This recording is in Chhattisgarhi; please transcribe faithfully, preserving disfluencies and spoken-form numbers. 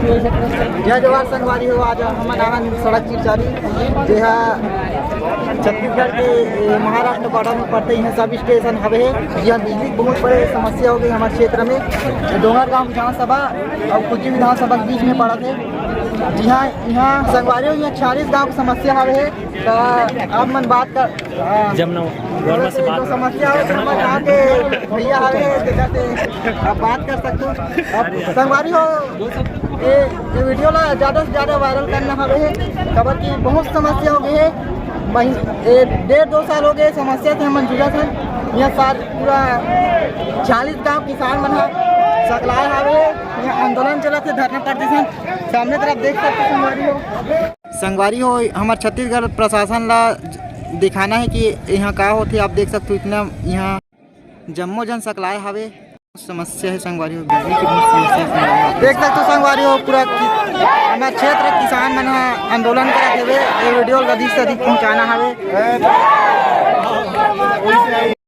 जय जोहार संगवारी हो, आज हमन आहन सड़क चिरचारी, जेहा छत्तीसगढ़ के, ए, महाराष्ट्र बॉर्डर में पड़थे। इहाँ सब स्टेशन हवे हे, जिहाँ बिजली के बहुत बड़े समस्या हो गई हमारे क्षेत्र में। डोंगरगांव विधानसभा और कुज्जी विधानसभा के बीच में पड़त हे। जिहाँ इहाँ संगवारी हो, इहाँ छियालीस गांव की समस्या हवे हे। तो आप मन बात कर, आ, जब ना थोड़ा से जो बात समस्या हो, तो हमर गाँव के भैया हवे, जेकर से आप बात कर सकते हो। अब संगवारी हो, ये, ये वीडियो ला ज्यादा से ज्यादा वायरल करना हवे हे, काबर कि बहुत समस्या हो गई हे। मही-, ए, डेढ़ दो साल हो गए समस्या से हमन जुझत हन। ये साल पूरा छियालीस गांव किसान मन ह सकलाए हवे, ये आंदोलन चलत हे, धरना प्रदर्शन। सामने तरफ देख सकते हो संगवारी हो। संगवारी हो, हमर छत्तीसगढ़ प्रशासन ला दिखाना है कि यहाँ का होथे। आप देख सकते हो, इतना यहाँ जम्मो जन सकलाए हवे। समस्या है संगवारी हो, बिजली की बहुत समस्या है संगवारी हो। देख सकते हो संगवारी हो, पूरा कि-, हमर क्षेत्र किसान मन ह आंदोलन करत हवे। ये वीडियो ला अधिक से अधिक पहुँचाना हवे।